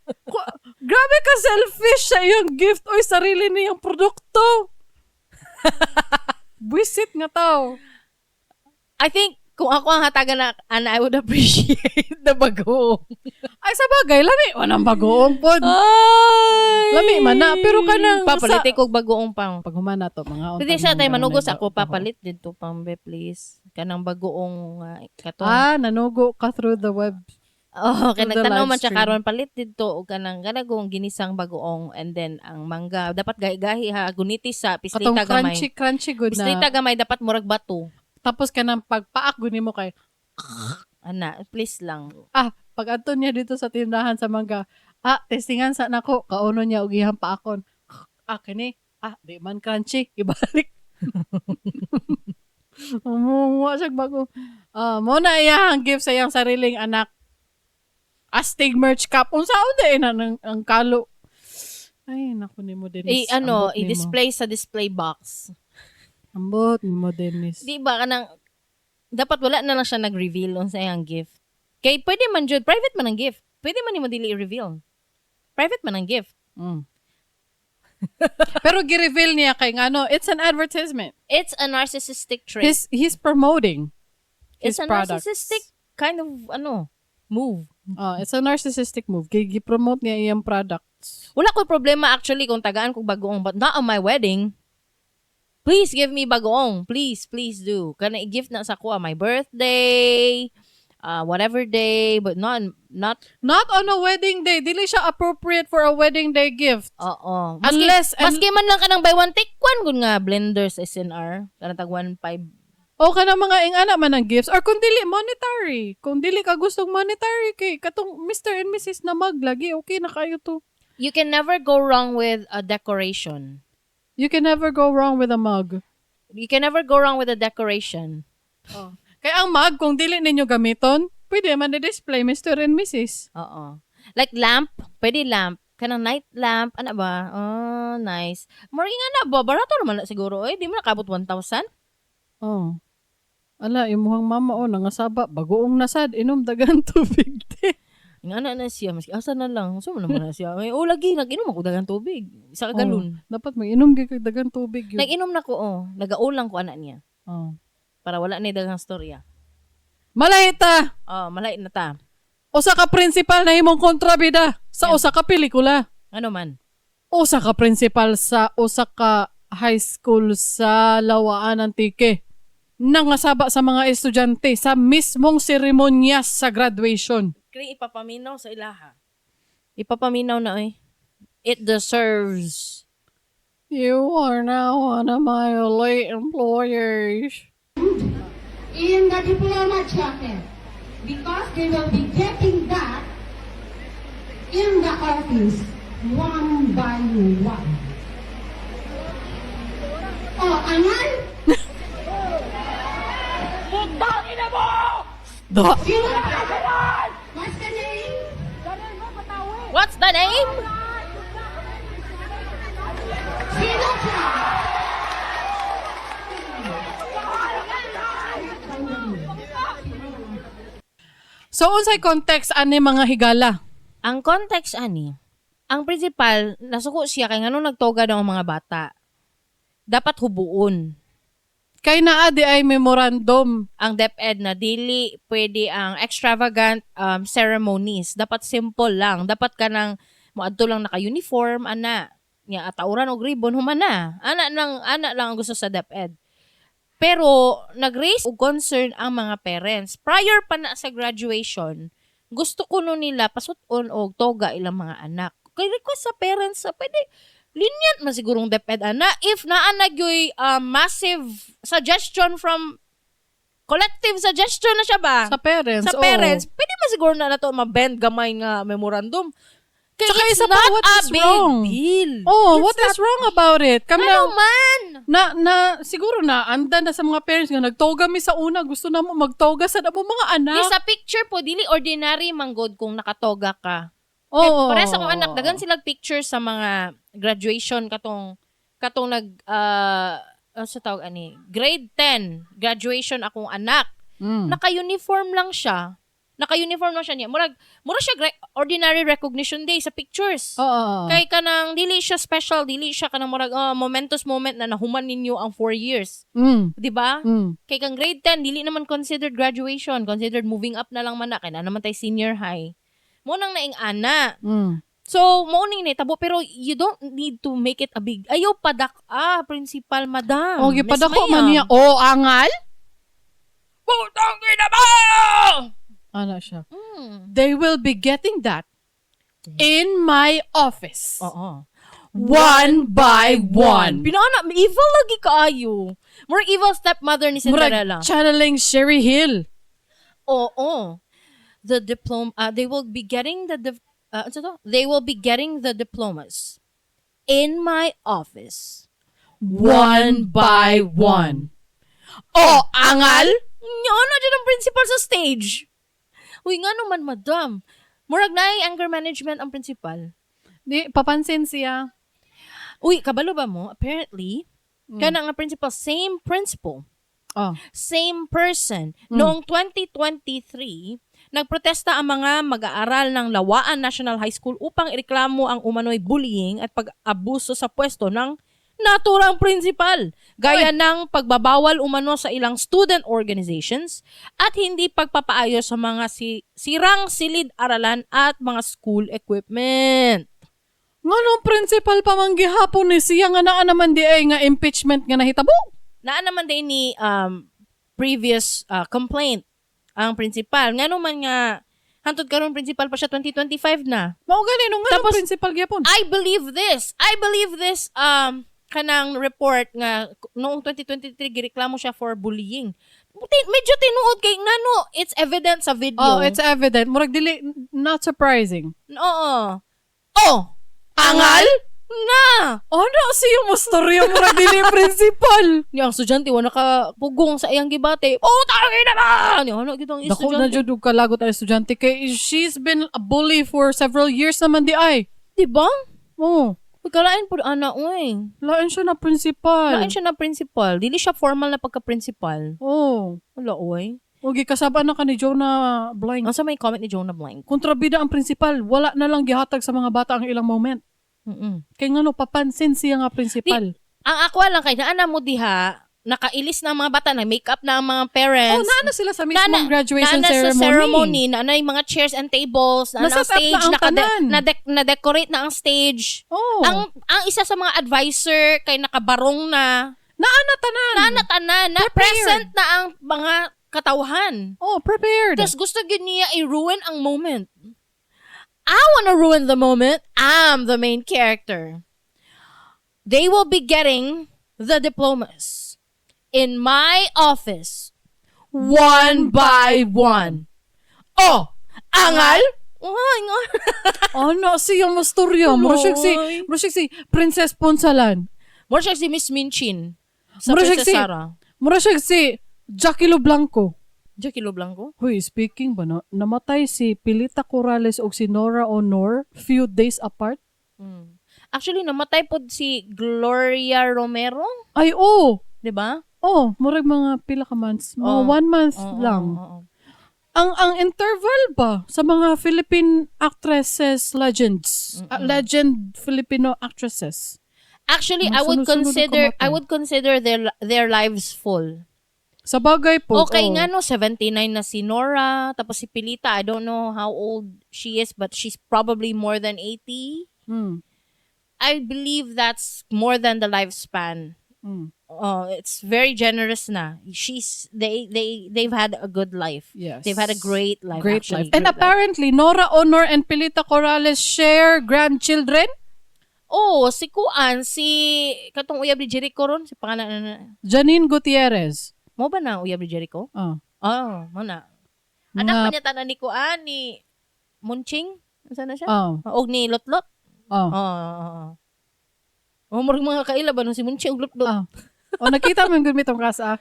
grabe ka selfish sa iyong gift oy sarili niyang produkto. Buisit nga tao. I think kung ako ang hatagan na ana, I would appreciate the bagoong. Ay, sa bagay, lami man ang bagoong pod. Ay! Lami man na, pero kanang Papalit ko og bagoong pang. Pag humana to, mga Pwede sa tayo manugos ako papalit dito pang be please. Kanang bagoong katong. Ah, nanugo ka through the web. Oh, kay through the nagtanaw live man siya stream. karon palit dito og kanang kanagong ginisang bagoong and then ang mangga dapat gahi-gahi ha gunitis sa Katong pislita gamay. crunchy, crunchy good na. Pislita gamay dapat murag bato. Tapos kanang pagpaak guni mo kay, Ana, please lang. ah, pag adto niya dito sa tindahan sa mangga, ah, testingan sa nako, kauno niya og iyang paakon. Ah, kini, ah, di man crunchy, ibalik. Umuwa siya bago. Ah, mo na iyang gift sa iyang sariling anak. Astig merch cup. Unsa unsa na ang kalo. Ay, naku nimo Dennis. I ano, Ambot nimo. i-display sa display box. Ambot nimo Dennis. Di ba kanang dapat wala na lang siya nag-reveal unsa iyang gift. Kay pwede man jud private man ang gift. Pwede man nimo dili i-reveal. Private man ang gift. Pero gi-reveal niya kay ngano, it's an advertisement. It's a narcissistic trait. He's promoting his It's a products. narcissistic kind of ano move. Oh, it's a narcissistic move. Kay gi-promote niya iyang products. Wala ko problema actually kung tagaan kog bagoong but not on my wedding. Please give me bagoong. Please, please do. Kana i-gift na sa kuha my birthday, whatever day, but not not Not on a wedding day. Dili siya appropriate for a wedding day gift. oo. Unless- maski man lang kanang buy one take one gud nga blenders SNR kanang tag 1.5. O kana mga ingana man ang gifts or kung dili monetary. Kung dili ka gustong monetary kay katong Mr. and Mrs. na mag lagi okay na kayo to. You can never go wrong with a decoration. You can never go wrong with a mug. You can never go wrong with a decoration. Oh. Kaya ang mug kung dili ninyo gamiton, pwede man i-display Mr. and Mrs. Oo. Like lamp, pwede lamp. Kanang night lamp, ano ba? Oh, nice. More nga na ba? Barato naman na siguro. Eh, di mo nakabot 1,000? Oh. Ala, imuhang mama oh, nangasaba, bagoong nasad, inom dagan tubig te. Nga na na siya. Maski asa na lang. So, naman na siya. Ay, oh, lagi. Nag-inom ako dagang tubig. Isa ka galon. Oh, dapat mag-inom gyud kag dagan tubig yun. Nag-inom na ko, oh. Nagaulang ko anak niya. Oh. Para wala na yung dagang storya. Malahita! Oh, malay na ta. Usa ka principal na himong kontrabida sa usa ka pelikula. Ano man? Usa ka principal sa usa ka high school sa Lawaan Antique. Nangasaba sa mga estudyante sa mismong seremonyas sa graduation. Kring ipapaminaw sa ilaha. Ipapaminaw na, eh. It deserves. You are now one of my late employees. In the diploma jacket because they will be getting that in the office one by one. Oh, anay? Da. Sino? What's the name? What's the name? Sino siya? So unsay context ani mga higala? Ang context ani, ang principal, nasuko siya kay nganong nagtoga daw ang mga bata. Dapat hubuon. Kay naa di ay memorandum. Ang DepEd na dili pwede ang extravagant ceremonies. Dapat simple lang. Dapat ka nang moadto lang naka-uniform ana. Nya atauran og ribbon, human na. Ana lang ang gusto sa DepEd. Pero nag-raise og concern ang mga parents. Prior pa na sa graduation, gusto kuno nila pasut-on og toga ilang mga anak. Kay request sa parents, pwede lenient man sigurong DepEd ana if naa na gyoy massive suggestion from collective suggestion na siya ba? Sa parents. Sa parents, pwede man siguro na nato ma-bend gamay nga memorandum. Kay Tsaka it's isa pa, not what a is big wrong? deal. Oh, It's what not is wrong about it? Kami Ano man? na siguro na anda na sa mga parents nga nagtoga mi sa una, gusto na mo magtoga sa namo mga anak. Di sa picture po, dili ordinary manggod kung nakatoga ka. Oo. Kay parehas akong anak, daghan silang picture sa mga graduation katong katong nag ano sa tawag ani, grade 10 graduation akong anak. Naka-uniform lang siya. Naka-uniform lang siya niya. Murag siya ordinary recognition day sa pictures. Oo. Kay kanang dili siya special, dili siya kanang murag momentous moment na nahuman ninyo ang 4 years. Di ba? Kay kang grade 10 dili naman considered graduation, considered moving up na lang man na kay na naman tay senior high. Mo nang naing ana. So, mo ning nitabo pero you don't need to make it a big, ayaw padak ah principal madam. O, Miss gipadako man Mayam. niya. Oh, angal? Putang ina mo! Ana siya. They will be getting that in my office. Oo. One by one. Pinana, evil lagi kaayo. More evil stepmother ni Cinderella. Murag channeling Sherry Hill. Oo. The diploma, they will be getting the, ano to? They will be getting the diplomas in my office. One by one. Oh, angal? Nya, ano dyan ang principal sa stage? Uy, nga naman, madam. Murag na anger management ang principal. Di, papansin siya. Uy, kabalo ba mo? Apparently, kana nga principal, same principal, same person. Noong 2023, nagprotesta ang mga mag-aaral ng Lawaan National High School upang ireklamo ang umano'y bullying at pag-abuso sa pwesto ng naturang principal, gaya ng pagbabawal umano sa ilang student organizations at hindi pagpapaayos sa mga sirang silid-aralan at mga school equipment. Nganong principal pa man gihapon ni siya nga naa naman di ay nga impeachment nga nahitabo? Naa naman din ni previous complaint ang principal. Ngano man nga hantod karon principal pa siya, 2025 na. Mao gani no, nga Tapos, principal gyapon. I believe this. I believe this kanang report nga noong 2023 gireklamo siya for bullying. Medyo tinuod kay ngano it's evident sa video. Oh, it's evident. Murag dili not surprising. Oo. Oh, Angal? Na. Oh, no, siya mo storya, murag dili principal. Niya ang estudyante wala naka pugong sa iyang gibate. Oh, tangin na ba? Niya ano gid ang Dako na estudyante. jud og kalagot ang estudyante kay she's been a bully for several years naman di ay. Di ba? Oh, Pagkalain po ana oy. Lain siya na principal. Lain siya na principal. Dili siya formal na pagka-principal. Oh. Wala oy. O gikasaba na ka ni Jonah Blank. Ang sa may comment ni Jonah Blank. Kontrabida ang principal, wala na lang gihatag sa mga bata ang ilang moment. Kay ngano papansin siya nga principal. Ang ako lang kay naana mo diha, nakailis na ang mga bata, na make-up na ang mga parents. Oh, naana sila sa mismong graduation naana ceremony. Sa ceremony, naana yung mga chairs and tables, naana ang Na-set up na stage, ang tanan. na-decorate na ang stage. Oh. Ang isa sa mga advisor kay nakabarong na, Naana tanan. naana tanan, na Prepared. present na ang mga katawhan. Oh, prepared. Tapos gusto gyud niya i-ruin ang moment. I wanna ruin the moment. I'm the main character. They will be getting the diplomas in my office One by one. Oh, angal? Ay, nga. Ano siya mo storya? Mura siya si Tuloy. mura siya si Princess Ponsalan. Mura siya si Miss Minchin sa Mura siya Princess si Sarah. Mura siya si Jackie Lo Blanco. Jackie Lo Blanco? Huy, speaking ba no, namatay si Pilita Corrales ug si Nora Aunor few days apart? Actually, namatay po si Gloria Romero, Ay, oh. di ba? Oh, murag mga pila ka months. Mga Oo. one month Oo, lang. oo. Ang interval ba sa mga Philippine actresses legends, legend Filipino actresses. Actually, Mga I would sunod-sunod ang consider I kamatay. would consider their lives full. Sa bagay po. Okay oh. nga no, 79 na si Nora, tapos si Pilita, I don't know how old she is, but she's probably more than 80. I believe that's more than the lifespan. Oh, it's very generous na. She's they they've had a good life. They've had a great life, Great actually. life. And Great life. apparently, Nora Aunor and Pilita Corrales share grandchildren. Oh, si Kuan, si katong uyab ni Jericho ron, si pangalan na. Janine Gutierrez. Mo ba na uyab ni Jericho? Oh. Oh, mo na. Anak pa niya tanan ni Kuan ni Munching. Unsa na siya? Oh. Og ni Lotlot. Oh. Oh. Oh, murag mga kaila ba no si Munching og Lotlot. Oh. Oh, nakita mo yung gud mitong kasa.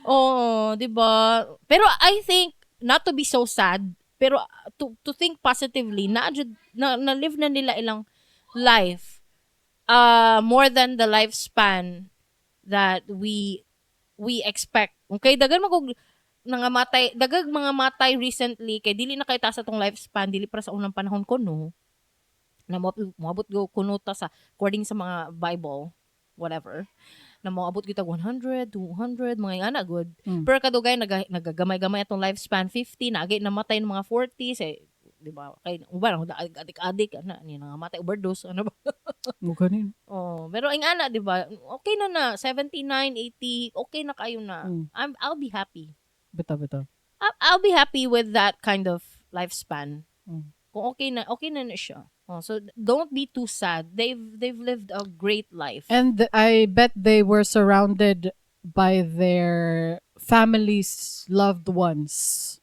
Oo, 'di ba? Pero I think not to be so sad, pero to think positively, na live na nila ilang life more than the lifespan that we expect. Okay, daghan man kog nangamatay, dagag mga matay recently kay dili na kay taas atong lifespan, dili para sa unang panahon ko no. Na moabot go kuno ta sa according sa mga Bible, whatever, na moabot kita 100, 200, mga ingana good. Pero kadugay nagagamay-gamay atong lifespan 50, naagay namatay ng mga 40s eh, di ba? Kay uban adik-adik ana ni nangamatay overdose ano ba? Mo ganin. Oh, pero ang ana, di ba? Okay na na 79, 80, okay na kayo na. I'll be happy. Bitaw, bitaw. I'll be happy with that kind of lifespan. Kung okay na na siya. Oh, so don't be too sad. They've lived a great life. And I bet they were surrounded by their families' loved ones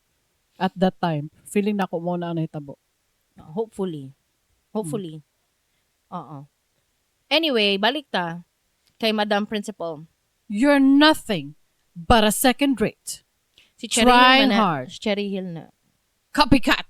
at that time. Feeling na ko mo na ang nahitabo. Hopefully. Hopefully. Oo. Anyway, balik ta kay Madam Principal. You're nothing but a second rate. Si Cherry Hill Trying man na. hard. Si Cherry Hill na. Copycat.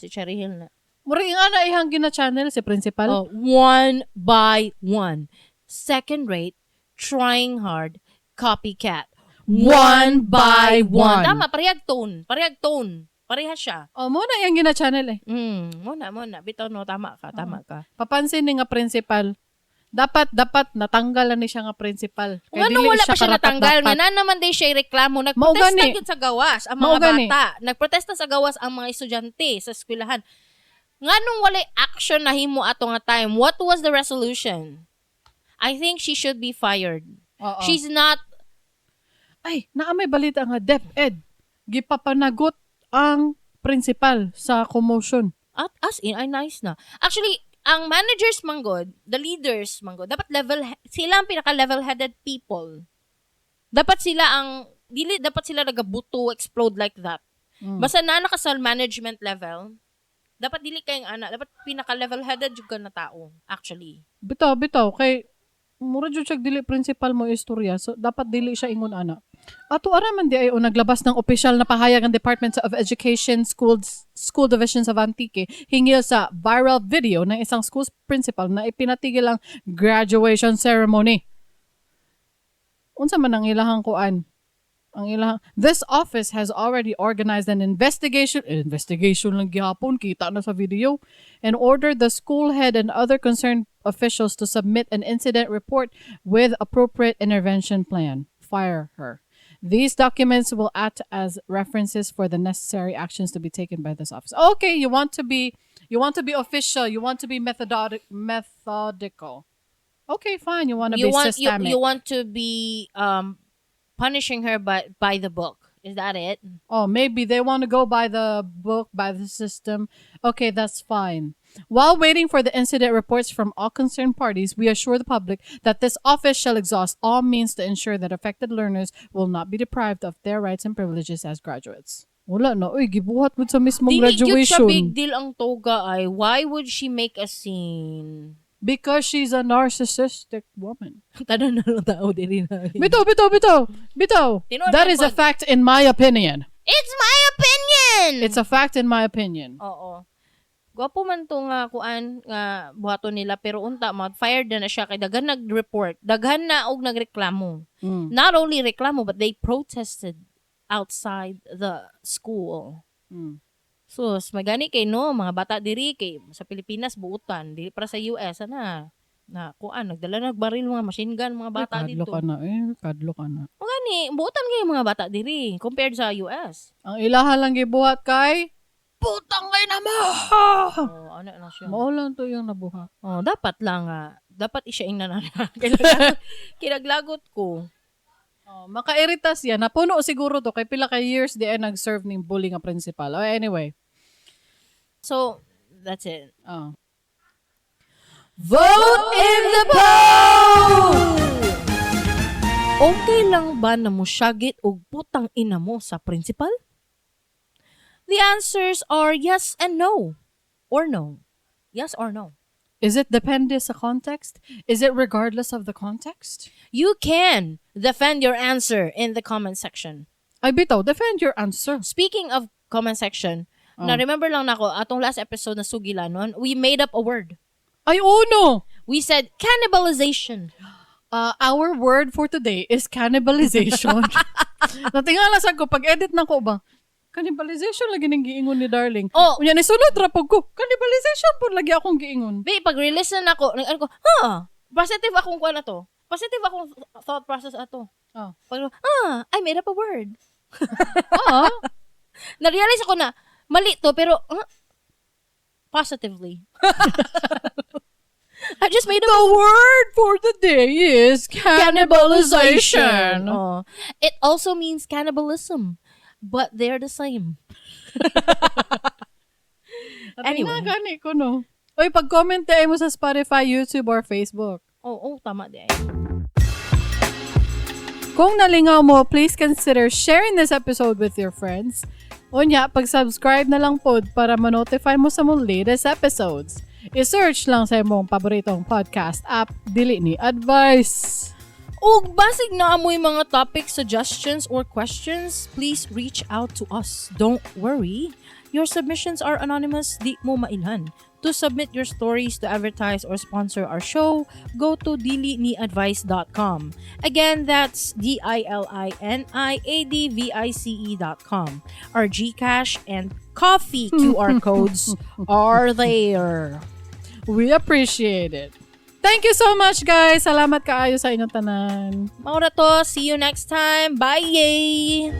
Si Cherry Hill na. Murag nga na ihang gina-channel si principal. Oh, one by one. Second rate, trying hard, copycat. One by one. Tama, parehag tone. Parehag tone. Pareha siya. Oh, mo na iyang gina-channel eh. Mo na. Bitaw no, tama ka, tama ka. Papansin ni nga principal. Dapat natanggal na ni siya nga principal. Kung anong dili wala pa siya natanggal, karapat-dapat. nga na naman day siya reklamo. Mao Nagprotesta gani. gyud sa gawas ang Mao mga gani. bata. Nagprotesta sa gawas ang mga estudyante sa eskwelahan. Nganong walay action na himo ato nga time? What was the resolution? I think she should be fired. Oo. She's not. Ay, naa may balita nga DepEd gipapanagot ang principal sa commotion. At as in, ay nice na. Actually, ang managers manggod, the leaders manggod, dapat level sila ang pinaka level-headed people. Dapat sila ang dili dapat sila nagabuto explode like that. Basta na naka sa management level, dapat dili kayong ana, dapat pinaka level-headed jud ka na tao actually. Bitaw, bitaw kay mura jud siya dili principal mo istorya, so dapat dili siya ingon ana. Ato ara man di ay o naglabas ng opisyal na pahayag ang Department of Education School Divisions of Antique hinggil sa viral video ng isang school principal na ipinatigil ang graduation ceremony. Unsa man ang ilahang kuan? Ang ilahang This office has already organized an investigation, investigation lang gihapon kita na sa video, and ordered the school head and other concerned officials to submit an incident report with appropriate intervention plan. Fire her. These documents will act as references for the necessary actions to be taken by this office. Okay, you want to be official, you want to be methodical. Okay, fine. You want to You be want you, systemic. you want to be punishing her but by the book. Is that it? Oh, maybe they want to go by the book, by the system. Okay, that's fine. While waiting for the incident reports from all concerned parties, we assure the public that this office shall exhaust all means to ensure that affected learners will not be deprived of their rights and privileges as graduates. Wala na. Uy, gibuhat mo sa mismong Dili gyud siya graduation. big deal ang toga ay. Why would she make a scene? Because she's a narcissistic woman. Tanan na lang tao diri na. Bitaw, bitaw, bitaw. Bitaw. Tinuod That na is a pod. fact in my opinion. It's my opinion. It's a fact in my opinion. Oo. Gwapo man to nga kuan nga buhaton nila pero unta ma fired na na siya kay daghan nag-report, daghan na og nagreklamo. Not only reklamo but they protested. outside the school. Sus, magani kay no, mga bata diri kay sa Pilipinas buutan, dili para sa US ana. Na kuan nagdala nag baril, mga machine gun mga bata Ay, kadlo dito. ka na eh. Kadlo ka na. O gani, buutan kay mga bata diri compared sa US. Ang ilaha lang gibuhat kay putang kay na mo! Oh, ano na siya. Mao lang to yung nabuhat. Oh, dapat lang ah, dapat isya ing nanan. Kinaglagot ko. Oh, makairita siya. Napuno siguro to kay pila ka years di ay nag-serve ning bully nga principal. Oh, anyway. So, that's it. Oh. Vote in the poll! Okay lang ba na mosyagit og putang ina mo sa principal? The answers are yes and no. Or no. Yes or no. Is it depende sa context? Is it regardless of the context? You can defend your answer in the comment section. Ay bitaw, defend your answer. Speaking of comment section, na-remember lang nako atong last episode na Sugilanon, we made up a word. Ay, uno! We said cannibalization. Our word for today is cannibalization. Natingala sa ko, pag-edit na ko ba, cannibalization lagi ning giingon ni Darling. Oh. Unya, nisunod ra pud ko. Cannibalization po lagi akong giingon. Be, pag release na nako, nag ano ko, huh, positive akong kuha na to. Positive akong thought process ato. Oh. Pag, I made up a word. Ah, Na-realize ako na, mali to, pero, huh, positively. I just made up the word for the day is cannibalization. Oh. It also means cannibalism, but they're the same. Anyway. Anyway. Gani ko, no? Oy, pag-comment tayo mo sa Spotify, YouTube, or Facebook. Oh, tama di ay. Kung nalingaw mo, please consider sharing this episode with your friends. Unya, pag-subscribe na lang pod para ma-notify mo sa mong latest episodes. I-search lang sa imong paboritong podcast app, Dili Ni Advice. Ug basig naa moy mga topic suggestions or questions, please reach out to us. Don't worry. Your submissions are anonymous, di mo mailhan. To submit your stories to advertise or sponsor our show, go to diliniadvice.com. Again, that's diliniadvice.com. Our GCash and Ko-fi QR codes are there. We appreciate it. Thank you so much, guys. Salamat kaayo sa inyong tanan. Mao ra to. See you next time. Bye!